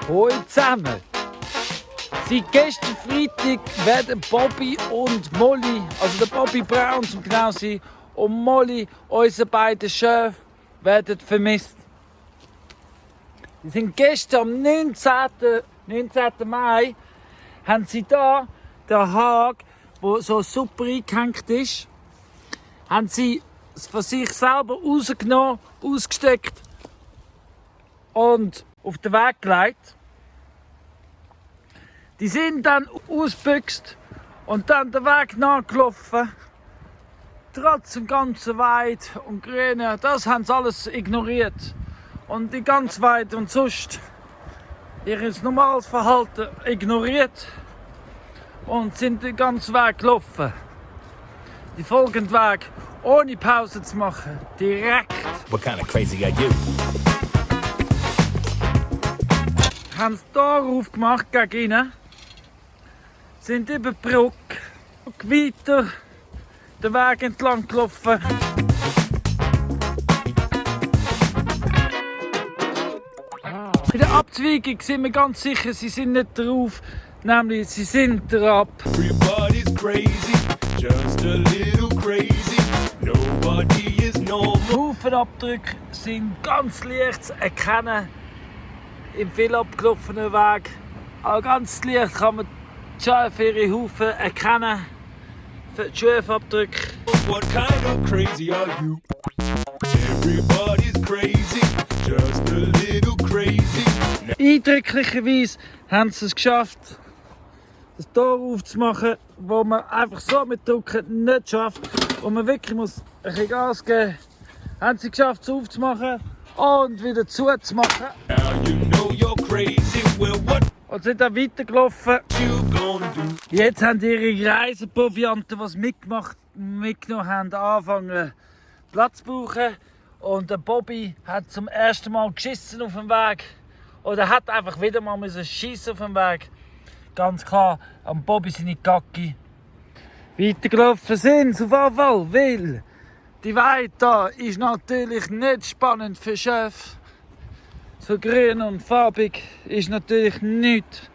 Hallo zusammen! Seit gestern Fritig werden Bobby und Molly, also der Bobby Braun zum genau sein, und Molly, unsere beiden Schäfe, werden vermisst. Sie sind gestern am 19. Mai, haben sie da den Hag, wo so super eingehängt ist, haben sie es von sich selber rausgenommen, ausgesteckt und auf den Weg gelegt. Die sind dann ausgebüxt und dann den Weg nachgelaufen. Trotz dem ganzen Weit und Grünen, das haben sie alles ignoriert. Und die ganze Weit und sonst ihr normales Verhalten ignoriert und sind den ganzen Weg gelaufen. Die folgenden Weg ohne Pause zu machen, direkt. What kind of crazy are you? Haben das Tor aufgemacht gegen ihnen, sind über die Brugg, weiter den Weg entlang gelaufen. Bei der Abzweigung sind wir ganz sicher, sie sind nicht drauf, nämlich sie sind drauf. Everybody's crazy, just a little crazy. Nobody is normal. Die Hufenabdrücke sind ganz leicht zu erkennen im viel abgelaufenen Weg. Aber ganz leicht kann man die Schafe ihre Hufen erkennen. Für die Schafabdrücke. What kind of crazy are you? Everybody's crazy, just a little crazy. Eindrücklicherweise haben sie es geschafft, das Tor aufzumachen, wo man einfach so mit Drucken nicht schafft. Wo man wirklich muss ein bisschen Gas geben muss. Haben sie geschafft, es aufzumachen und wieder zuzumachen. Now you know you're crazy. Well, what Und sind dann weitergelaufen. you gonna do? Jetzt haben ihre Reiseprovianten, die es mitgenommen haben, angefangen Platz zu brauchen. Und der Bobby hat zum ersten Mal geschissen auf dem Weg. Oder hat einfach wieder mal schiessen auf dem Weg. Ganz klar, am Bobby seine Gacki. Weitergelaufen sind sie auf jeden Fall, weil die Weide da ist natürlich nicht spannend für Schäfe. So grün und farbig ist natürlich nichts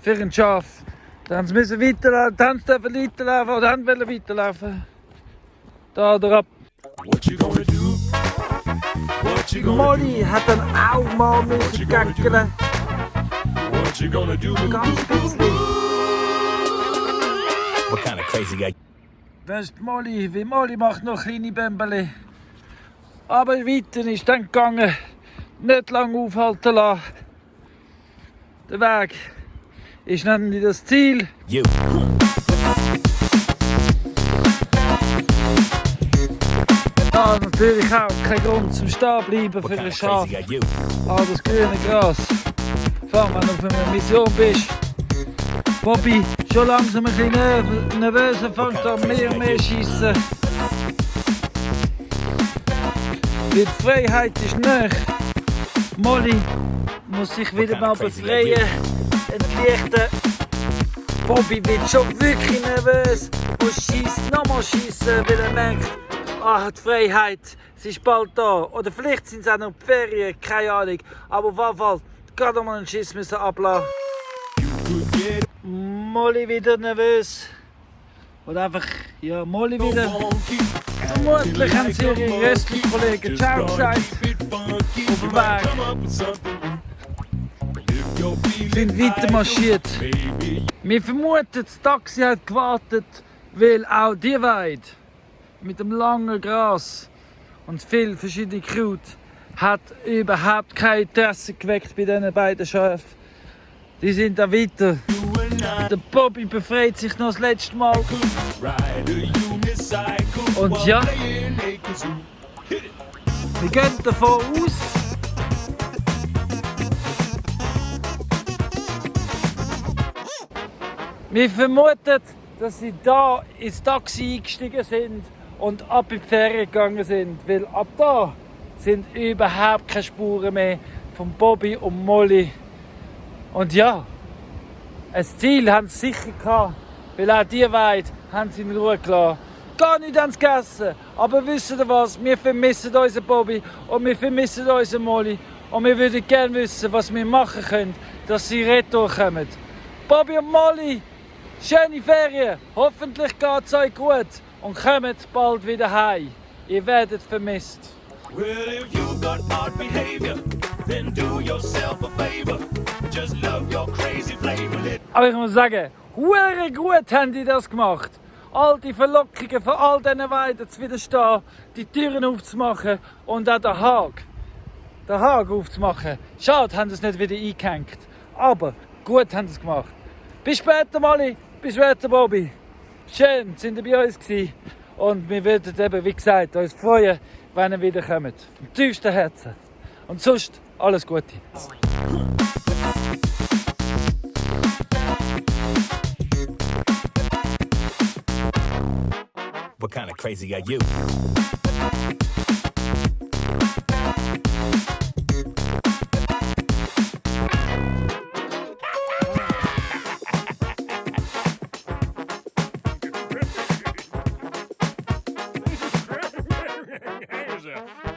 für ein Schaf. Dann müssen sie weiterlaufen, dann dürfen sie weiterlaufen oder dann wollen weiterlaufen. Da oder ab. What you gonna do? What you gonna Molly hat dann auch mal müssen gackeln. do? What you gonna do? Ganz bisschen. What kind of crazy are you? Das ist die Molly. Wie Molly macht noch kleine Bämbeli. Aber weiter ist dann gegangen. Nicht lange aufhalten lassen. Der Weg ist nämlich das Ziel. You. Da natürlich auch kein Grund zum Stehen bleiben What für kind ein of Schaf. crazy are you? Ah, das grüne Gras. Vor allem, wenn du auf einer Mission bist. Bobby, schon langsam ein bisschen nervös und fängt an mehr und mehr schiessen. Die Freiheit ist nahe. Molly muss sich wieder mal befreien, entlichten. Bobby wird schon wirklich nervös und schießt nochmal schiessen, weil er merkt, die Freiheit, sie ist bald da. Oder vielleicht sind es auch noch die Ferien, keine Ahnung. Aber auf jeden Fall gerade mal einen Schiss müssen ablassen. Molly wieder nervös. Oder einfach, ja, Molly wieder. Vermutlich haben sie ihre restlichen Kollegen Ciao gesagt. Auf dem Weg. Sind weiter marschiert. Wir vermuten, das Taxi hat gewartet, weil auch die Weide mit dem langen Gras und viel verschiedene Kraut hat überhaupt kein Interesse geweckt bei diesen beiden Schafen. Die sind da weiter. Der Bobby befreit sich noch das letzte Mal. Und ja, wir gehen davon aus, wir vermuten, dass sie da ins Taxi eingestiegen sind und ab in die Ferien gegangen sind. Weil ab da sind überhaupt keine Spuren mehr von Bobby und Molly. Und ja, ein Ziel haben sie sicher gehabt, weil auch die Weide haben sie in Ruhe gelassen. Gar nicht ans Gegessen, aber wisst ihr was, wir vermissen unseren Bobby und wir vermissen unseren Molly und wir würden gerne wissen, was wir machen können, dass sie retour kommen. Bobby und Molly, schöne Ferien, hoffentlich geht es euch gut und kommt bald wieder heim. Ihr werdet vermisst. Well, if you've got odd behavior, then do yourself a favor. Just love your crazy flavor. Aber ich muss sagen, hure gut haben die das gemacht. All die Verlockungen von all diesen Weiden zu widerstehen, die Türen aufzumachen und auch den Haag aufzumachen. Schade, haben sie es nicht wieder eingehängt. Aber gut haben sie es gemacht. Bis später, Molly. Bis später, Bobby. Schön, sind ihr bei uns gewesen. Und wir würden eben, wie gesagt, uns freuen, wenn ihr wieder kommt. Im tiefsten Herzen. Und sonst alles Gute. What kind of crazy are you? Here's a